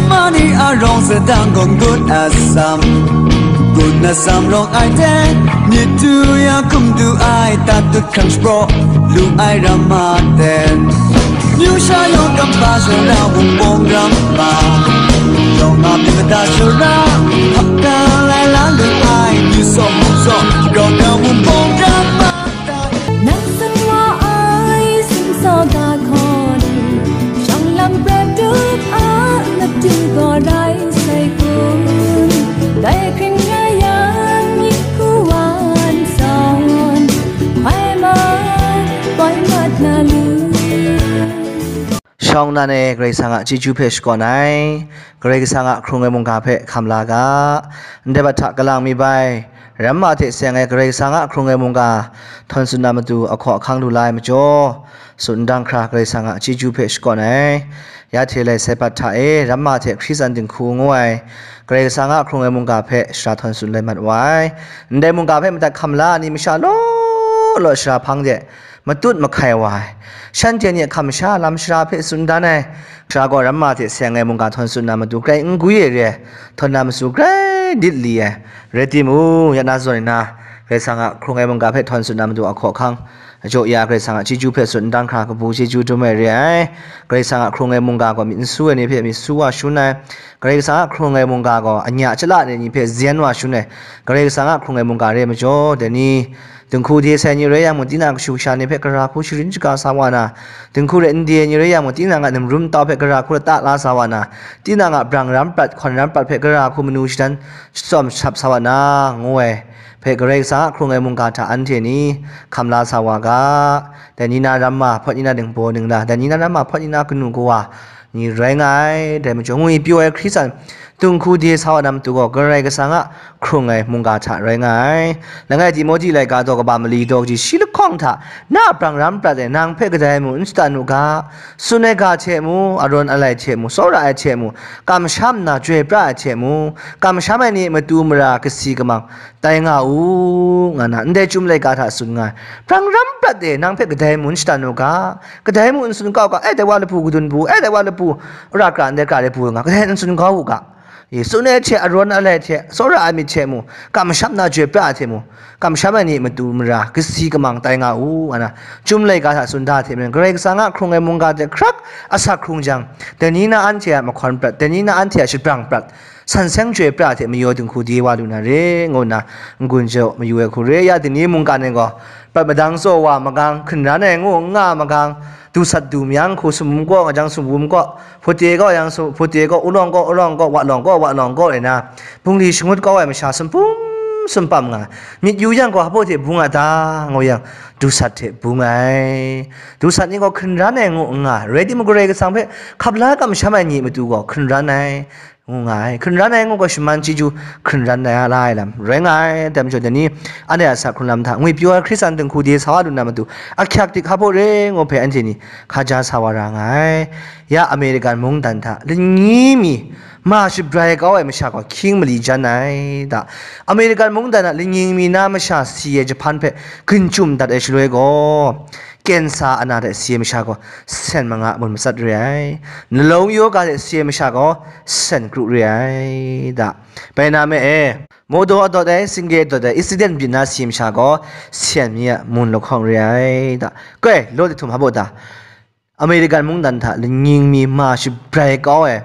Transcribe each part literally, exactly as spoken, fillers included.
Mani a rawng sadang gawn gun atsam, gun atsam rawng ai hte, myit du ya hkum du ai, tat dut hkrang shapraw lu ai ram ma ten, myu sha yawng kampa sara wunpawng ram ma, yawng a myit mada sara, hkap da lai la lu ai, myu sawm mung sawm, grau grau wunpawng ram ma. Nang san wa ai, sing sa ga hkawn, shawng lam prat tup a, matu gaw rai sai kun. Dai hkring rai yang, myit hku wan sawn, hpai ma, poi mat na lu. Shawng nnan e Karai Kasang a chyeju hpe shakawn ai, Karai Kasang a hkrung ai mungga hpe hkam la ga, ndai bat hta kalang mi bai, ramma hte seng ai Karai Kasang a hkrung ai mungga htawn tsun na matu ahkaw ahkang lu la ai majaw, tsun ndang hkra Karai Kasang a chyeju hpe shakawn ai. Ya hte lai sai bat hta e ramma hte hkri tsan dinghku ngu ai Karai Kasang a hkrung ai mungga hpe shara htawn tsun lai mat wa ai. Ndai mungga hpe madat hkam la ai ni masha law law shara hpang de matut mahkai wa ai. Shanhte ni a hkam sha lam shara hpe tsun dan ai. Shara gaw ramma hte seng ai mungga htawn tsun na matu grai n gwi ai re ai, htawn na matu grai dit li ai. Rai timung, ya na zawn nna, Karai Kasang a hkrung ai mungga hpe htawn tsun na matu ahkaw ahkang, ajaw ya Karai Kasang a chyeju hpe tsun ndang hkra kabu chyeju dum ai re ai. Karai Kasang a hkrung ai mungga gaw myit n su ai ni hpe myit su wa shun ai. Karai Kasang a hkrung ai mungga gaw anya chyalan ai ni hpe zen wa shun ai. Karai Kasang a hkrung ai mungga re ai majaw, dai ni, dinghku de sai ni rai yang mung, tinang kashu kasha ni hpe gara hku sharin shaga sa wa na, dinghku rai n de ai ni rai yang mung, tinang a namrum tau hpe gara hku lata la sa wa na, tinang a brang ram prat, hkawn ram prat hpe gara hku manu shadan shatsawm shap sa wa na, ngu ai hpe Karai Kasang a hkrung ai mungga hta anhte ni hkam la sa wa ga. Dai ni na ramma, hpawt ni na ningbaw ningla, dai ni na ramma, hpawt ni na kanu kawa ni rai nga ai. Dai majaw, ngwi pyaw ai hkri tsan dinghku de sa wa na matu gaw, Karai Kasang a hkrung ai mungga hta rai nga ai. Langai Timohti laika daw kaba mali daw kaji shi lahkawng hta, na a brang ram prat e, nang hpe kadai mung n shatan u ga, tsun ai ga hte mu, arawn alai hte mu, tsawra ai hte mu, kamsham nna chyoi pra ai hte mu, kamsham ai ni matu mara kasi kamang tai nga u, nga na ndai Chyum laika hta tsun nga ai. Brang ram prat e, nang hpe kadai mung n shatan u ga, kadai mung n tsun kau ga, e, dai wa lapu kadun bu, e, dai wa lapu ra kra ndai kra de bu nga, kadai n tsun kau u ga. E, tsun ai hte, arawn alai hte, tsawra ai myit hte mu, kamsham nna chyoi pra ai hte mu, kamsham ai ni matu mara kasi kamang tai nga u, nga na Chyum laika hta tsun da hte maren, Karai Kasang a hkrung ai mungga hte hkrak asak hkrung jang, dai ni na anhte a mahkawn prat, dai ni na anhte a shabrang prat, san seng chyoi pra hte mayaw dinghku de wa lu na re, ngu nna n-gun jaw mayu ai hku re. Ya dai ni mungkan e gaw, prat madang tsaw wa magang, hkungran ai ngu n nga magang, du sat du myang hku, sumwum kaw nga jang sumwum kaw, hpute kaw yang su-, hpute kaw, ulawng kaw, ulawng kaw, walawng kaw, walawng kaw, rai na, bungli shangut kau ai masha sumpum sumpam nga, myit yu yang gaw, hpa hte bung a ta, ngu yang, du sat hte bung ai. Du sat ni gaw hkungran ai ngu n nga, rai timung, Karai Kasang hpe hkap la kamsham ai ni matu gaw hkungran ai, ngu nga ai. Hkungran ai ngu gaw shaman chyeju hkungran ai a la ai lam rai nga ai. Dai majaw, dai ni, anhte a asak hkrung lam hta ngwi pyaw ai hkri tsan dinghku de sa wa lu na matu, ahkyak dik hpa re ngu hpe anhte ni hkaja sa wa ra nga ai. Ya American mungdan hta lani mi ma shabrai kau ai masha gaw hkying mali jan ai da. American mungdan a lani mi na masha si ai jahpan hpe gun chyum dat ai shaloi gaw, kensa ana hte si ai masha gaw sen manga mun matsat re ai. Nalawng yoga hte si ai masha gaw sen kru re ai da. Bai na me e, modaw dawt ai, singge dawt ai, accident byin na si ai masha gaw sen mi a mun lahkawng re ai da. Koi, law dihtum hpa baw da. American mungdan hta lani mi ma shabrai kau ai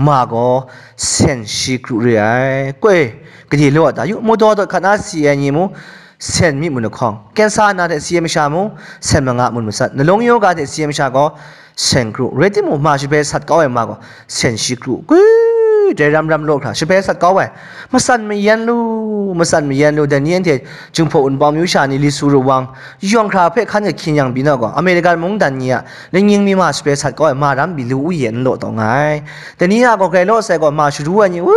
ma gaw sen shi kru re ai. Koi, gade law a ta? Yu, modaw dawt hkat na si ai ni mu, sen mi mun lahkawng, kensa ana hte si ai masha mu, sen manga mun matsat, nalawng yoga hte si ai masha gaw sen kru, rai timung, ma shabrai sat kau ai ma gaw sen shi kru, kwi, dai ram ram law hkra shabrai sat kau ai, matsan mayan lu, matsan mayan lu, dai ni anhte Jinghpaw Wunpawng myu sha ni li su ru wang, yawng hkra hpe hkan kahkyin yang pyi na gaw, American mungdan ni a lani mi ma shabrai sat kau ai ma ram pyi lu u ye n law taw nga ai. Dai ni a gaw grai law sai gaw, ma sharu ai ni, wu,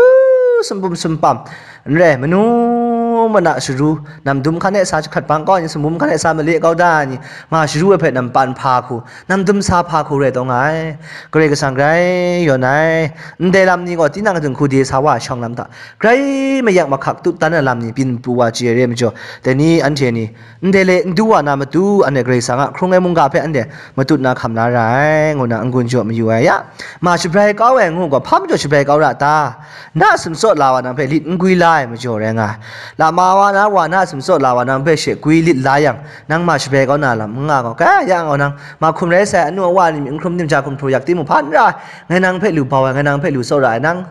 sumpum sumpam, n rai, manu Mana sharu, nam dum hkan e sa jahkrat bang kau ai ni, sumum hkan e sa male kau da ai ni, ma sharu ai hpe nam pan hpa hku, nam dum sa hpa hku rai taw nga ai. Karai Kasang grai yawn ai. Ndai lam ni gaw tinang dinghku de sa wa ai shawng lam hta, grai mayak mahkak tutdan ai lam ni byin pru wa chye ai re ai majaw, dai ni anhte ni, ndai le n du wa na matu, anhte Karai Kasang a hkrung ai mungga hpe anhte matut na hkam la ra ai, ngu na n-gun jaw mayu ai. Ya, ma shabrai kau ai ngu gaw, hpa majaw shabrai kau ra ta? Na sumtsaw la wa nang hpe lit n gwi la ai majaw rai nga ai. Lama wa na wa na sumtsaw la wa nang hpe she gwi lit la yang, nang ma shabrai kau na lam n nga gaw, kai ya gaw nang, ma hkum rai sai, anu awa ni myit n hkrum, nimja hkum hpraw yak timung, hpa n ra ai, ngai nang hpe lu bau ai, ngai nang hpe lu tsawra ai, nang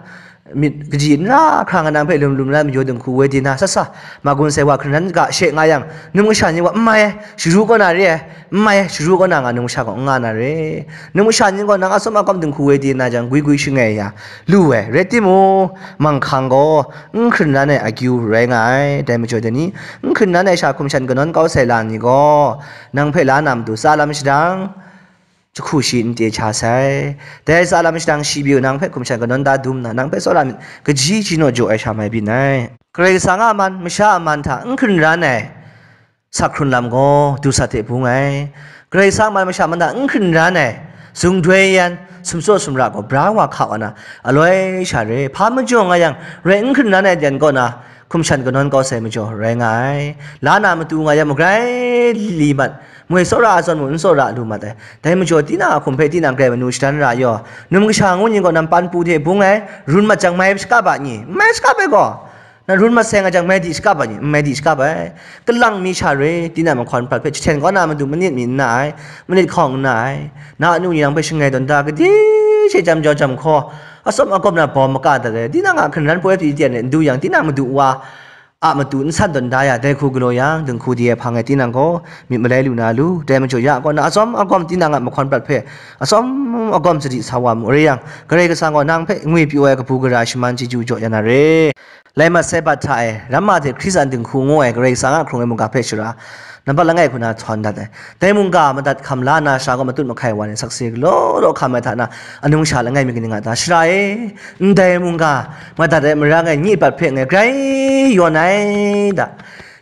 myit kaji n ra hkra, ngai nang hpe lum lum la ai majaw dinghku woi di na, sa sa, ma gun sai wa hkren nan ga she nga yang, num kasha ni wa, n mai ai, sharu kaw na re ai, n mai ai, sharu kaw na nga, num kasha gaw n nga na re. Num kasha ni gaw nang atsawm agawm dinghku woi di na jang, gwi gwi shangai ya lu ai, rai timung, manghkang gaw n hkren ran ai akyu rai nga ai. Dai majaw dai ni, n hkren ran ai sha hkum shan kanawn kau sai la ni gaw, nang hpe la na matu tsa lam shadang, jahku shi n te cha sai. Dai tsa lam shadang shi pyi u, nang hpe hkum shan kanawn da dum na, nang hpe tsawra myit kaji ji naw jaw ai sha mai byin ai. Karai Kasang a man, masha a man hta n hkren ran ai sak hkrun lam gaw du sat hte bung ai. Karai Kasang a man masha man hta n hkren ran ai, zungdoi yan, sumtsaw sumra gaw bra wa hka wa na, aloi sha re, hpa majaw nga yang, rai n hkren ran ai jan kaw na, hkum shan kanawn kau sai majaw rai nga ai. La na matu nga yang, magrai li mat, moi tsawra a zawn mung n tsawra lu mat ai. Dai majaw, tinang a hkum hpe tinang grai manu shadan ra yaw, num kasha ngu ning gaw nam pan pu hte bung ai, run mat jang mai shakap a ni? N mai shakap ai gaw, na run mat sai nga jang, mai di shakap ai ni? N mai di shakap ai. Kalang mi sha re, tinang mahkawn prat hpe jahten kaw na matu manit mi n na ai, manit hkawng n na ai. Na anu ni nang hpe shangai tawn da, gade she jam jau jam hkaw, atsawm agawm na bawm maka dat ai, tinang a hkren ran poi pyi ten e n du yang, tinang madu wa a matu n san tawn da ya, dai hku galaw yang, dinghku di ai hpang e tinang gaw myit malai lu na lu, dai majaw ya gaw na atsawm agawm tinang a mahkawn prat hpe atsawm agawm sadi sa wa mu, rai yang, Karai Kasang gaw nang hpe ngwi pyaw ai kabu gara shaman chyeju jaw ya na re. Lai mat sai bat hta e, ramma hte Hkristu dinghku ngu ai Karai Kasang a hkrung ai mungga hpe shara, nampat langai hku na htawn dat ai. Dai mungga madat hkam la na sha gaw matut mahkai wa ni sakse galaw law hkam ai hta na, anung sha langai mi kaning a ta? Shara e, ndai mungga madat ai mara ngai nyi bat hpe ngai grai yawn ai da.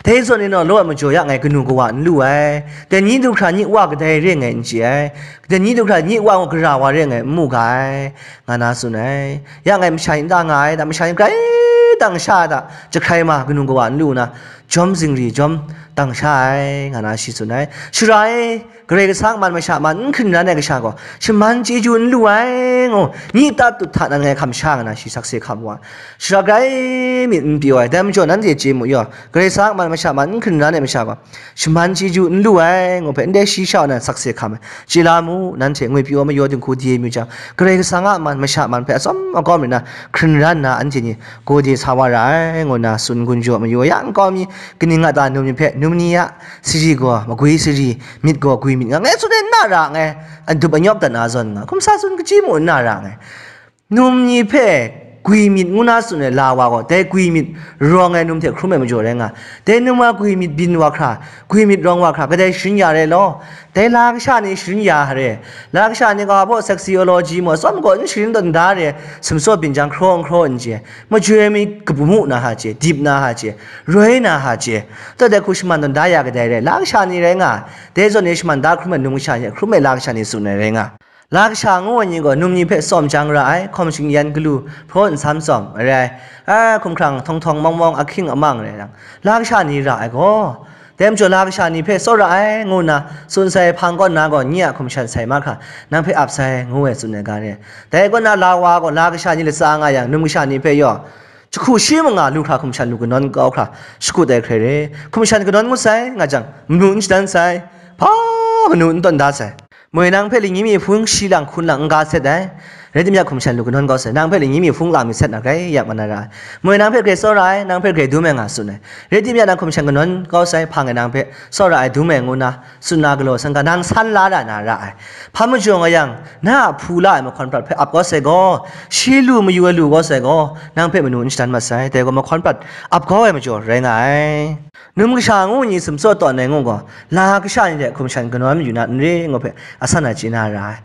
Dai zawn e naw, law ai majaw ya ngai kanu kawa n lu ai. Dai ni du hkra nyi wa kadai re ngai n chye ai. Dai ni du hkra nyi wa gara wa re ngai n mu ga ai, nga na tsun ai. Ya ngai masha ni n ta nga ai da, masha ni grai dang sha da, jahkrai ma kanu kawa n lu na, jawm zingri jawm dang sha ai, nga na shi tsun ai. Shara e, Karai Kasang a man masha man n hkren ran ai kasha gaw, shaman chyeju n lu ai, ngu, nyi ta tut hta nan ngai hkam sha, nga na shi sakse hkam wa. Shara grai myit n pyaw ai, dai majaw nanhte chye mu yaw, Karai Kasang a man masha man n hkren ran ai masha gaw, shaman chyeju n lu ai, ngu hpe ndai shi sha wa nan sakse hkam ai. Chye la mu, nanhte ngwi pyaw mayaw dinghku di ai myu jang, Karai Kasang a man masha man hpe atsawm agawm rai na, hkren ran na, anhte ni gawde sa wa ra ai, ngu na tsun gun jaw mayu ai. Ya nkau mi, kaning a ta num ni hpe, num ni a sari gaw magwi sari, myit gaw gwi myit nga, ngai tsun ai n na ra nngai, adup anyawk dat na zawn nga, hkum sa tsun kachyi mu n na ra nngai. Num ni hpe gwi myit ngu na tsun ai la wa gaw, dai gwi myit rawng ai num hte hkrum ai majaw rai nga. Dai num a gwi myit byin wa hkra, gwi myit rawng wa hkra, kadai sharin ya re law? Dai la kasha ni sharin ya re. La kasha ni gaw, abaw sexology maw, atsawm gaw n sharin tawn da re, sumtsaw byin jang hkraw n hkraw n chye, majoi mi kabu mu na ha chye, dip na ha chye, roi na ha chye, taw dai hku shaman tawn da ya kadai re, la kasha ni rai nga. Dai zawn e shaman da hkrum ai num kasha ni, hkrum ai la kasha ni tsun ai rai nga. La kasha ngu ai ni gaw, num ni hpe tsawm jang ra ai, hkawm shingyan galu, hpraw nsam tsawm, arai, a, hkumhkrang htawng htawng mawng mawng, ahkying amang rai yang, la kasha ni ra ai gaw, dai majaw la kasha ni hpe tsawra ai, ngu nna tsun sai hpang kaw nna gaw, nye a hkum shan sai mahkra, nang hpe ap sai, ngu ai tsun ai ga re. Dai kaw na la wa gaw, la kasha ni latsa nga yang, num kasha ni hpe yaw, jahku shi manga lu hkra hkum shan lu kanawn kau hkra, shakut ai hkrai re. Hkum shan kanawn ngut sai, nga jang, manu n shadan sai, hpa manu n tawn da sai. Moi nang hpe lingyi mi hpung shi lang hkun lang n ga set ai, rai timung hkum shan lu kanawn kau sai, nang hpe lingyi mi hpung lang mi set na grai yak mat na ra ai. Moi nang hpe grai tsawra ai, nang hpe grai dum ai nga tsun ai, rai timung nang hkum shan kanawn kau sai, hpang e nang hpe tsawra ai dum ai ngu na, tsun na galaw sangga nang san la ra na ra ai. Hpa majaw nga yang, na a hpu la ai mahkawn prat hpe ap kau sai gaw, shi lu mayu ai lu kau sai gaw, nang hpe manu n shadan mat sai, dai gaw mahkawn prat ap kau ai majaw rai nga ai. Num kasha ngu ni sumtsaw tawn ai ngu gaw, la kasha ni hte hkum shan kanawn mayu na n re ngu hpe, asan a chye na ra ai.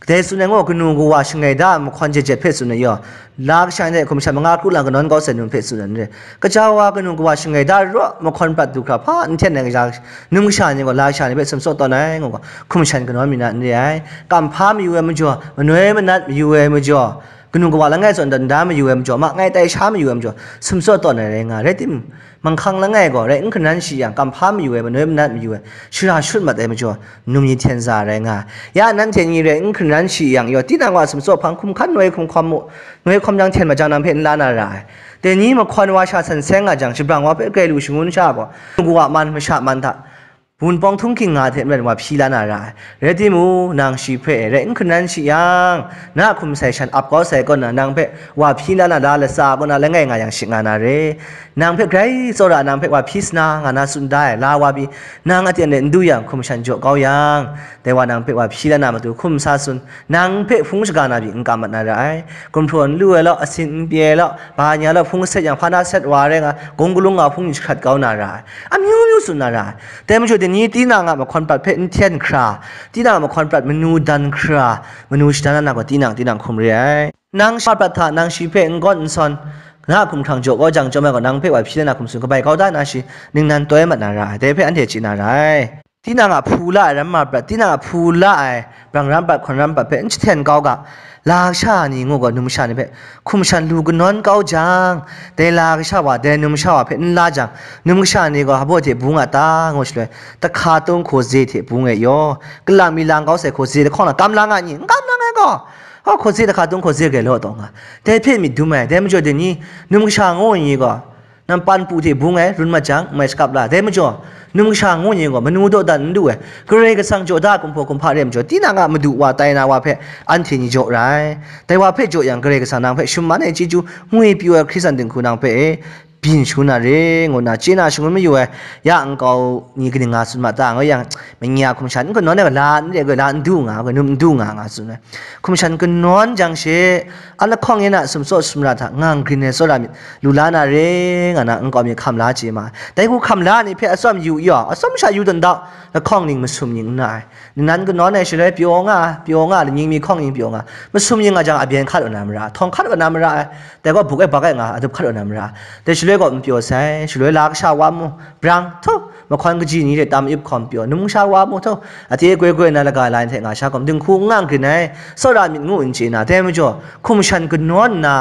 Dai tsun ai gaw, kanu kawa shangai da ai mahkawn jet jet hpe tsun ai yaw, la kasha ni hte hkum shan manga kru lang kanawn kau sai num hpe tsun ai n re. Kaja wa kanu kawa shangai da ai raw mahkawn prat du hkra hpa n hten ai kaja, num kasha ni gaw la kasha ni hpe sumtsaw tawn ai ngu gaw, hkum shan kanawn mi na n re ai. Kamhpa mayu ai majaw, manoi manat mayu ai majaw, kanu kawa langai tsawn dan da mayu ai majaw, ma ngai tai sha mayu ai majaw, sumtsaw tawn ai rai nga ai. Rai timung, manghkang langai gaw rai n hkungran shi yang, kamhpa mayu ai, manoi manat mayu ai, shara shut mat ai majaw, num ni hten za rai nga ai. Ya nanhte ni rai n hkungran shi yang yaw, tinang wa sumtsaw hpang hkum hkan noi hkum hkawm mu, noi hkawm jang hten majang nang hpe n la na ra ai. Dai ni mahkawn wa sha san seng nga jang, shabrang wa hpe grai lu shangun sha gaw, kawa man masha man hta, Wunpawng htunghking nga hte maren wa hpyi la na ra ai. Rai timung, nang shi hpe rai n hkungran shi yang, na hkum sai shan ap kau sai kaw na, nang hpe wa hpyi la na, la latsa kaw na, langai nga yang shing nga na re. Nang hpe grai tsawra, nang hpe wa hpyi sana nga na tsun da ai, la wa pyi, nang aten de n du yang, hkum shan jaw kau yang, dai wa nang hpe wa hpyi la na matu, hkum sa tsun, nang hpe hpung shaga na pyi n kam mat na ra ai. Gumhpraw n lu ai law, asin n pyi ai law, ba nya law, hpung set yang, hpa na set wa rai nga, gawng galung nga hpung ni jahkrat kau na ra ai. Amyu myu tsun na ra ai. Dai majaw, dai ni tinang a mahkawn prat hpe n hten hkra, tinang a mahkawn prat manu dan hkra, manu shadan na gaw tinang, tinang hkum re ai. Nang shi prat hta, nang shi hpe n gawn n sawn, na hkum hkrang jaw kau jang chyawm ai gaw, nang hpe wa hpyi la na hkum tsun kabai kau da na shi, ningnan toi mat na ra ai, dai hpe anhte chye na ra ai. Tinang a hpu la ai ram ma prat, tinang a hpu la ai brang ram prat, hkawn ram prat hpe n jahten kau ga, la kasha ni ngu gaw, num kasha ni hpe hkum shan lu kanawn kau jang, dai la kasha wa, dai num kasha wa hpe n la jang, num kasha ni gaw hpa hte bung a ta ngu shaloi, tahka tung hkaw ze hte bung e yaw, kalang mi lang kau sai hkaw ze lahkawng na kam lang a ni? N kam lang ai gaw, hkaw ze tahka tung hkaw ze grai law taw nga, dai hpe myit dum ai. Dai majaw dai ni, num kasha ngu ai ni gaw, nang pan pu hte bung ai, run mat jang, n mai shakap la. Dai majaw, num kasha ngu ni gaw, manu dawdan n lu ai, Karai Kasang jaw da kumhpaw kumhpa re ai majaw, tinang a madu wa tai na wa hpe anhte ni jaw ra ai. Dai wa hpe jaw yang, Karai Kasang nang hpe summan ai chyeju ngwi pyu ai Hkristan dinghku nang hpe e, byin shangun na re, ngu nna chye na shangun mayu ai, ya nkau ni kaning nga tsun ma ta, ngu yang, manya hkum shan n kanawn ai, la n re ai, la n du nga, num n du nga, nga tsun ai. Hkum shan kanawn jang she, a lahkawng yan a sumtsaw sumra hta ngang grin ai tsawra myit lu la na re, nga na nkau mi hkam la chye ma ai. Dai hku hkam la ni hpe atsawm yu yaw, atsawm sha yu dan dau, lahkawng ning masum ning n na ai. Ningnan kanawn ai shaloi pyaw nga, pyaw nga, lanying mi hkawng ning pyaw nga, masum ning nga jang abyen hkat wa na mara, htawng hkat wa na mara ai. Dai gaw buk e bak e nga, adup hkat wa na mara ai. Dai shaloi gaw n pyaw sai, shaloi la kasha wa mu, brang, htaw, mahkawn kaji ni hte tam ip hkawm pyaw, num kasha wa mu htaw, ate goi goi na laga lai hte nga sha hkawm, dinghku n nga n grin ai, tsawra myit ngu n chye na, dai majaw, hkum shan kanawn nna,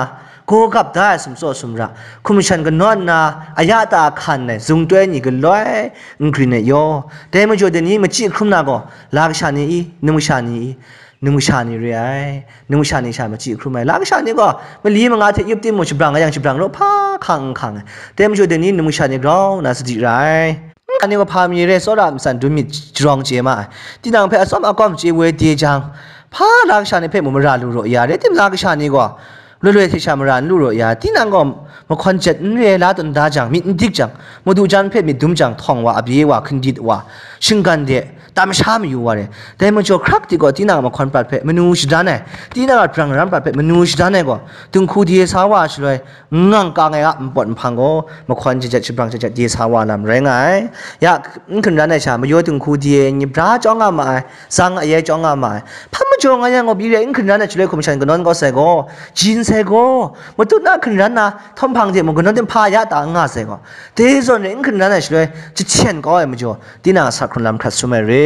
gaw gap da ai sumtsaw sumra, hkum shan kanawn nna, aya ta hkan ai zungtoi ni galoi n grin ai yaw, dai majaw dai ni machyi hkrum na gaw, la kasha ni i, num kasha ni i, num kasha ni re ai, num kasha ni sha machyi hkrum ai, la kasha ni gaw mali manga hte yup timung shabrang ai yang, shabrang raw hpa hkang n hkang ai, dai majaw dai ni num kasha ni grau nna sadi ra ai. Ani gaw hpa mi re, tsawra matsan dum myit jarawng chye ma ai. Tinang hpe atsawm akawm chye woi de jang, hpa la kasha ni hpe mung mara lu raw ya, rai timung, la kasha ni gaw loi loi hte sha mara n lu raw ya, tinang gaw mahkawn jet n re, la tawn da jang, myit n dik jang, madu jan hpe myit dum jang, htawng wa, abye wa, hkindit wa, shinggan de, tam sha mayu wa re. Dai majaw hkrak di gaw, tinang a mahkawn prat hpe manu shadan ai, tinang a brang ram prat hpe manu shadan ai gaw, dinghku de sa wa shaloi, ngang kang ai a npawt nhpang gaw, mahkawn jajat shabrang jajat de sa wa lam rai nga ai. Ya, n hkungran ai sha, mayaw dinghku de ai ni bra chyawng nga ma ai, zang ayai chyawng nga ma ai. Hpa majaw nga yang gaw, byi re n hkungran ai shaloi hkum shan kanawn kau sai gaw, jin sai gaw, matut na hkungran na, htawm hpang hte mung kanawn hte hpa ya ta n nga sai gaw, dai zawn re n hkungran ai shaloi, jahten kau ai majaw, tinang a sa hkrun lam hkrat sum ai re.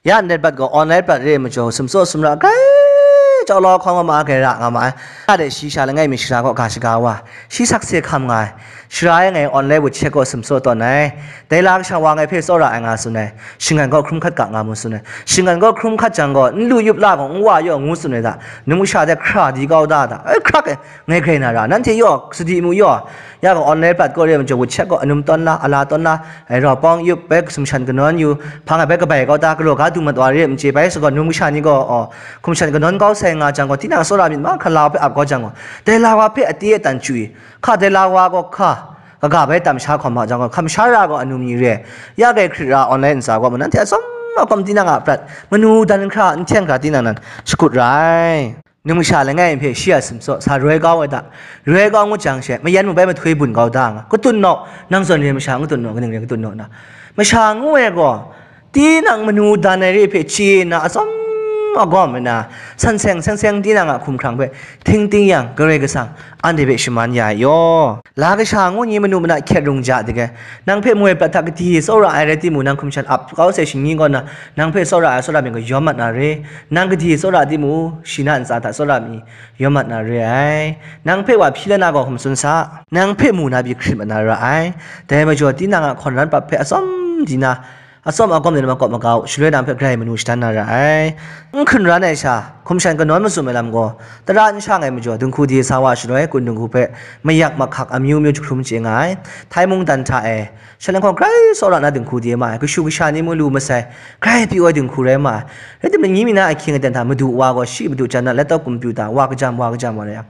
Ya ndai prat gaw online prat re ai majaw, sumtsaw sumra grai, chyawlai hkawng nga ma ai, grai ra nga ma ai. Ya de shi sha langai mi shara kaw ga shaga wa, shi sakse hkam nga ai. Shara ai ngai online WeChat kaw sumtsaw tawn ai. Dai la kasha wa ngai hpe tsawra ai nga tsun ai. Shingan kaw hkrum hkat ga nga mu tsun ai. Shingan kaw hkrum hkat jang gaw, n lu yup la gaw, n wa yaw ngu tsun ai da. Num kasha de hkra di kau da da. Ai hkrak e, ngai grai na ra. Nanhte yaw, sadi mu yaw. Ya gaw online prat kaw re ai majaw, WeChat kaw anum tawn la, ala tawn la, ai rau pawng yup, bai hkum shan kanawn yu, hpang ai bai kabai kau ta, galaw ga du mat wa re ai majaw, bai sa gaw num kasha ni gaw, aw, hkum shan kanawn kau sai nga jang gaw, tinang tsawra myit mahkra la wa hpe ap kau jang gaw, dai la wa hpe ate e tan chyu i, hka dai la wa gaw hka, kaga bai tam sha hkawm ma jang gaw, hkam sha ra gaw anum ni re, ya grai hkrit ra online ntsa gaw, nanhte atsawm akwam tinang a prat, manu dan hkra, n hten hkra tinang nan shakut ra ai. Num kasha langai hpe shi a sumtsaw sa roi kau ai da, roi kau ngut jang she, mayan mung bai mahtoi bun kau da nga, katun naw, nang zawn re masha n katun naw, kaning re katun naw na, masha ngu ai gaw, tinang manu dan ai re hpe chye nna atsawm agawm nna, san seng seng seng tinang a hkumhkrang hpe ting ting yang, Karai Kasang anhte hpe shaman ya ai yaw. La kasha ngu ni manu mana hkyet rung ja dege, nang hpe moi prat hta kadi tsawra ai rai timung, nang hkum shan ap kau sai shingni kaw na, nang hpe tsawra ai tsawra myit gaw yawm mat na re. Nang kadi tsawra timung, shi na ntsa hta tsawra mi yawm mat na re ai. Nang hpe wa hpyi la na gaw hkum tsun sa, nang hpe mu na pyi hkrit mat na ra ai. Dai majaw, tinang a hkawn ran pap hpe atsawm di na, atsawm agawm de na makawp magau, shaloi nang hpe grai manu shadan na ra ai. N hkun ran ai sha, hkum shan kanawn mazum ai lam gaw, tara n sha ai majaw, dinghku de sa wa shaloi, kun dinghku hpe mayak mahkak amyu myu jahkrum chye nga ai. Htai mungdan hta e, shan lahkawng grai tsawra na dinghku de ma ai, kashu kasha ni mung lu masai, grai pyi ai dinghku rai ma ai. Rai timung, ni mi na ahkying aten hta madu wa gaw shi madu jan na, let tawk kumpiu ta, wa kajam, wa kajam wa rai yang,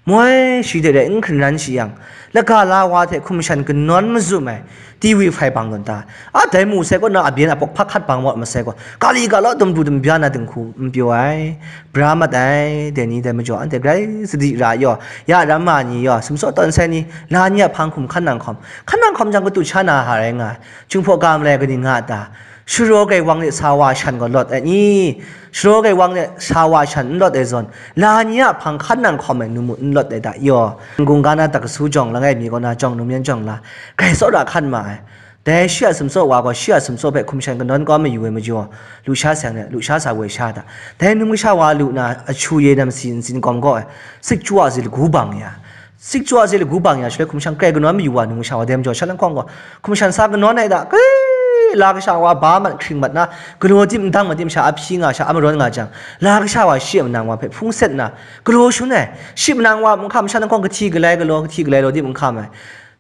moi shi de re, n hkun ran shi yang, laga la wa hte hkum shan kanawn mazum ai, ti wi hpai bang tawn ta. A dai mu sai kaw na, abyen apawk hpa hkat bang wa masai gaw, kali ga law dum du dum bya na dinghku n pyaw ai, bra mat ai, dai ni dai majaw, anhte grai sadi ra yaw, ya ram ma ni yaw, sumsaw tawn sai ni, la ni a hpang hkum hkan nang hkawm, hkan nang hkawm jang, katu sha na ha rai nga ai, Jinghpaw ga malai kaning nga a ta? Sharaw grai wang de sa wa shan gaw lawt ai ni? Sharaw grai wang de sa wa shan n lawt ai zawn, la ni a hpang hkan nang hkawm ai nu mu n lawt ai ta yaw? N-gung ga na, tak kasu jawng langai mi kaw na, jawng num yan jawng la, grai tsawra hkan ma ai. Dai shi a sumsaw wa gaw, shi a sumsaw hpe hkum shan kanawn kau mayu ai majaw, lusha seng de, lusha sa woi sha ta? Dai num kasha wa lu na, achu ye namsi ntsin kawm gaw ai, sik chyu a si lagu bang ya, sik chyu a si lagu bang ya, shaloi hkum shan grai kanawn mayu wa num kasha wa, dai majaw, shan lahkawng gaw, hkum shan sa kanawn ai da, kai, la kasha wa ba mat hkring mat na, galaw tim ndang mat tim sha a hpyi nga, sha a marawn nga jang, la kasha wa shi a manang wa hpe hpung set nna, galaw shun ai, shi manang wa n hkam, shan lahkawng kahti galai galaw, kahti galai law tim n hkam ai.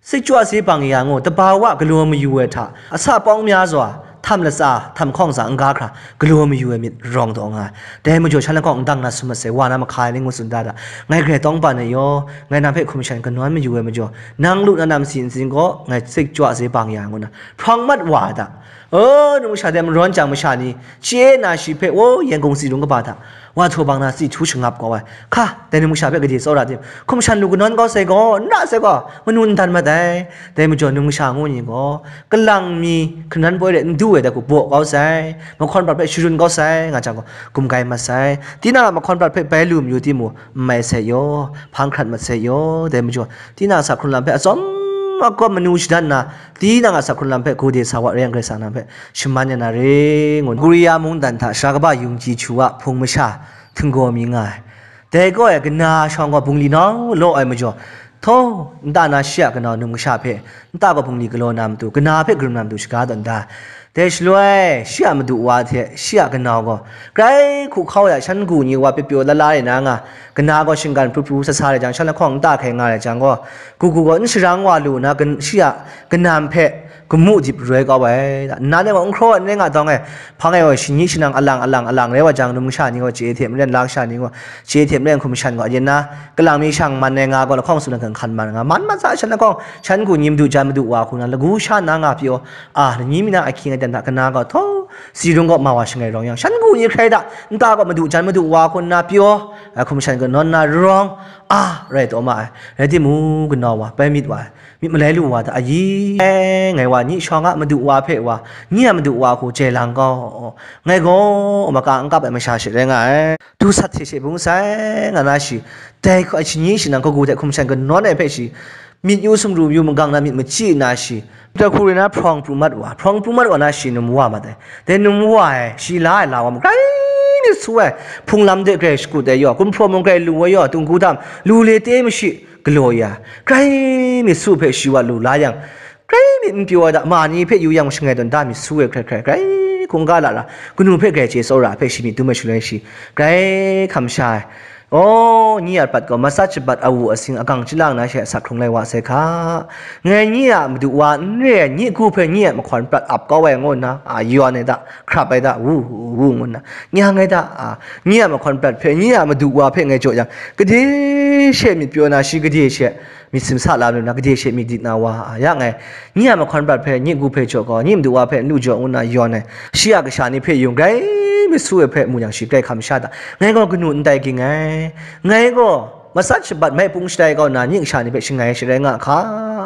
Sik chyu a si bang ya ngu, tabawa galaw mayu ai hta, asa pawng mya zaw, htam latsa, htam hkawng tsa n ga hkra, galaw mayu ai myit rawng taw nga ai. Dai majaw, shan lahkawng ndang na sum masai, wa na mahka ai ni ngu tsun da da. Ngai grai tawng ban ai yaw, ngai nang hpe hkum shan kanawn mayu ai majaw, nang lu na namsi ntsin gaw, ngai sik chyu a si bang ya ngu na, hprawng mat wa ai da. O, num kasha de marawn jang masha ni, chye na shi hpe, o, Yangon tsi rung kaba hta, wa htaw bang na tsi htu shangap kau ai. Hka, dai num kasha hpe gade tsawra tim, hkum shan lu kanawn kau sai gaw, n ra sai gaw, manu n dan mat ai. Dai majaw, num kasha ngu ni gaw, kalang mi hkungran poi re n du ai dai hku baw kau sai, mahkawn prat hpe sharun kau sai, nga jang gaw, gumgai mat sai. Tinang a mahkawn prat hpe bai lu mayu timung, n mai sai yaw, hpang hkrat mat sai yaw. Dai majaw, tinang a sa hkrun lam hpe atsawm akawm manu shadan nna, tinang a sa hkrun lam hpe gade sa wa rai yang, Karai Kasang nang hpe shaman ya na re, ngu, Korea mungdan hta sara kaba Yungji Chu a hpung masha htinggaw mi nga ai. Dai kaw e, kana shawng gaw bungli nau law ai majaw, htaw, nta na shi a kanau num kasha hpe, nta gaw bungli galaw na matu, kana hpe karum na matu shaga tawn da. Dai shaloi, shi a madu wa hte shi a kanau gaw, grai hku hkau ya, shan ku ni wa pyaw pyaw la la rai na nga, kana gaw shinggan pru pru sa sa rai jang, shan lahkawng nta hkai nga rai jang gaw, ku ku gaw n sharang wa lu nna, kan-, shi a kanam hpe gamu dip roi kau ai. Nnan e gaw n hkraw ai n rai nga dawng e, hpang e gaw shani shanang alang alang alang rai wa jang, num kasha ni gaw chye hte maren, la kasha ni gaw chye hte maren, hkum shan gaw ayin na, kalang mi shang man ai nga gaw, lahkawng tsun ai hkan man nga, man mat sa, shan lahkawng, shan ku ni madu jan madu wa hku na, lagu sha na nga pyaw, a, ni mi na ahkying aten hta kana gaw, htaw, tsi rung gaw ma wa shangai rawng yang, shan ku ni hkrai da, nta gaw madu jan madu wa hku nna pyaw, a, hkum shan kanawn na rawng, a, rai taw ma ai. Rai timung, kanau wa, bai myit wa ai, myit malai lu wa hta, ayi, e, ngai wa, nyi shawng a madu wa hpe wa, nyi a madu wa hku jai lang gaw, ngai gaw maka n kap ai masha she rai nga ai. Du sat hte she bung sai, nga na shi, dai hku ai shani shanang kagu hte hkum shan kanawn ai hpe shi, myit yu sumru yu magang na myit machyi na shi, dai hku rai na hprawng pru mat wa, hprawng pru mat wa na shi num wa mat ai. Dai num wa ai, shi la ai la wa mung, grai myit su ai, hpung lam de grai shakut ai yaw, gumhpraw mung grai lu ai yaw, dunggu dam, lu le te mashi galaw ya, grai myit su hpe shi wa lu la yang, grai myit n pyaw ai da, ma ni hpe yu yang shangai tawn da myit su ai hkrai hkrai, grai hkungga la ra, kanu hpe grai chye tsawra hpe shi myit dum ai shaloi shi, grai hkam sha ai. O, nyi a pat gaw, matsat shabat awu asing agang chyalang na she asak hkrung lai wa sai hka. Ngai nyi a madu wa n re ai, nyi hku hpe nyi a mahkawn prat ap kau ai ngu nna, a, yawn ai da, hkrap ai da, wu, wu, wu ngu nna, nya ngai da, a, nyi a mahkawn prat hpe, nyi a madu wa hpe ngai jaw yang, gade she myit pyaw na shi, gade she myit simsa la lu na, gade she myit dit na wa, a, ya ngai, nyi a mahkawn prat hpe, nyi hku hpe jaw gaw, nyi madu wa hpe n lu jaw ngu nna yawn ai, shi a kasha ni hpe yung grai myit su ai hpe mu yang, shi grai hkam sha da, ngai gaw kanu n tai ging ai, ngai gaw matsat shabat maipung shatai kau nna, nye kasha ni hpe shangai sharai nga hka,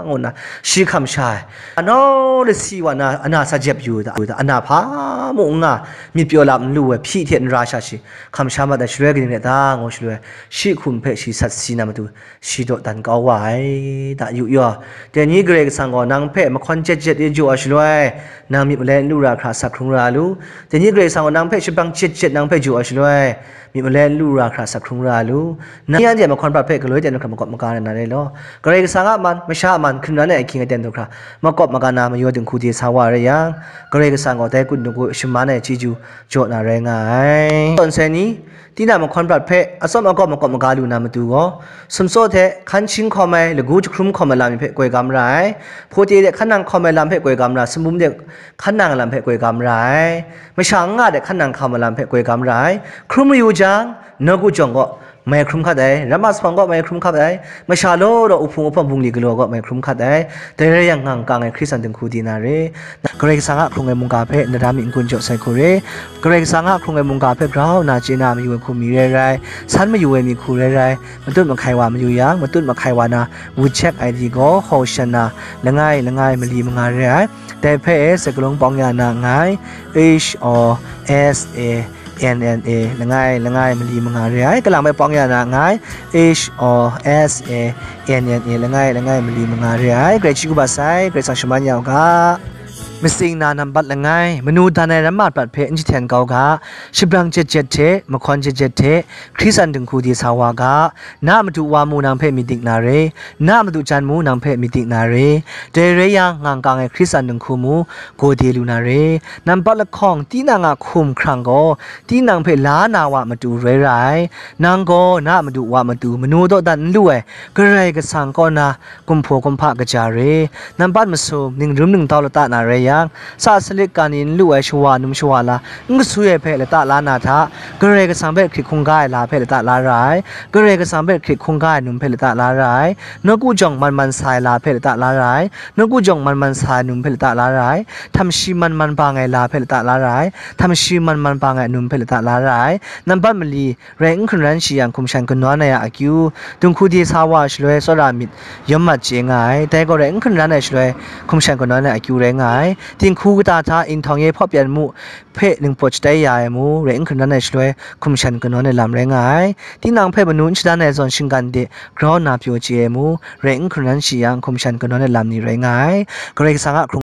ngu nna shi hkam sha ai. Anau lasi wa na, ana sa jep yu da, ana hpa mung n nga, myit pyaw lam n lu ai hpyi hte n ra sha shi hkam sha mat ai shaloi kaning rai ta, ngu shaloi, shi hkum hpe shi sat si na matu, shi dawdan kau wa ai, da yu yaw. Dai ni Karai Kasang gaw nang hpe mahkawn jet jet e jaw ai shaloi, nang myit malai n lu ra hkra asak hkrung ra lu. Dai ni Karai Kasang gaw nang hpe shabrang jet jet nang hpe jaw ai shaloi, myit malai n lu ra hkra asak hkrung ra lu. Nang anhte a mahkawn prat hpe galoi ten hkra makawp maga na na rai law. Karai Kasang a man, masha a man, hkungran ai ahkying aten hkra makawp maga na mayaw dinghku de sa wa rai yang, Karai Kasang gaw dai kun dinghku shaman ai chyeju jaw na rai nga ai. Tawn sai ni, tinang mahkawn prat hpe atsawm akawp makawp maga lu na matu gaw, sumtsaw hte hkan shing hkawm ai, lagu jahkrum hkawm ai lam hpe koi ga mara ai, hpawte hte hkan nang hkawm ai lam hpe koi ga mara, sumnum hte hkan nang ai lam hpe koi ga mara ai, masha n nga hte hkan nang hkawm ai lam hpe koi ga mara ai, hkrum mayu jang, nawku jawng gaw mai hkrum hkat ai, ramma sawng gaw mai hkrum hkat ai, masha law law uhpung uhpawm bungli galaw gaw mai hkrum hkat ai, dai rai yang ngang kang ai Hkristan dinghku di na re. Karai Kasang a hkrung ai mungga hpe nadam myit n-gun jaw sai hku re. Karai Kasang a hkrung ai mungga hpe grau nna chye na mayu ai hku mi rai rai, san mayu ai mi hku rai rai, matut mahkai wa mayu yang, matut mahkai wa na WeChat I D gaw Hosanna langai langai mali manga re ai. Dai hpe e, sakalung pawng ya na nngai, H O S A N N A langai langai mali manga re ai. Kalang bai pawng ya na nngai, H O S A N N A langai langai mali manga re ai. Karai chyeju kaba sai, Karai Kasang shaman ya u ga. Matsing na nambat langai, manu dan ai ramma prat hpe n jahten kau ga, shabrang jet jet hte, mahkawn jet jet hte, Hkristan dinghku de sa wa ga, na madu wa mu nang hpe myit dik na re, na madu jan mu nang hpe myit dik na re, dai rai yang ngang kang ai Hkristan dinghku mu, gaw de lu na re. Nambat lahkawng, tinang a hkum hkrang gaw, tinang hpe la na wa matu rai ra ai. Nang gaw na madu wa matu manu dawdan n lu ai, Karai Kasang kaw na, kumhpaw kumhpa kaja re, nambat masum, ningrum ningtau lata na rai yang, sa salit ka ni n lu ai shawa num shawa la, n gasui ai hpe lata la na hta, Karai Kasang hpe hkrit hkungga ai la hpe lata la ra ai, Karai Kasang hpe hkrit hkungga ai num hpe lata la ra ai, nawku jawng man man sa ai la hpe lata la ra ai, nawku jawng man man sa ai num hpe lata la ra ai, htam shi man man bang ai la hpe lata la ra ai, htam shi man man bang ai num hpe lata la ra ai, nambat mali, rai n hkungran shi yang hkum shan kanawn ai a akyu, dinghku de sa wa ai shaloi tsawra myit yawm mat chye nga ai, dai gaw rai n hkungran ai shaloi hkum shan kanawn ai a akyu rai nga ai. Dinghku kata hta inhtawng ye hpaw pyan mu hpe ningpawt shatai ya ai mu, rai n hkungran ai shaloi hkum shan kanawn ai lam rai nga ai. Tinang hpe manu n shadan ai zawn shinggan de grau nna pyaw chye ai mu, rai n hkungran shi yang hkum shan kanawn ai lam ni rai nga ai. Karai Kasang a hkrung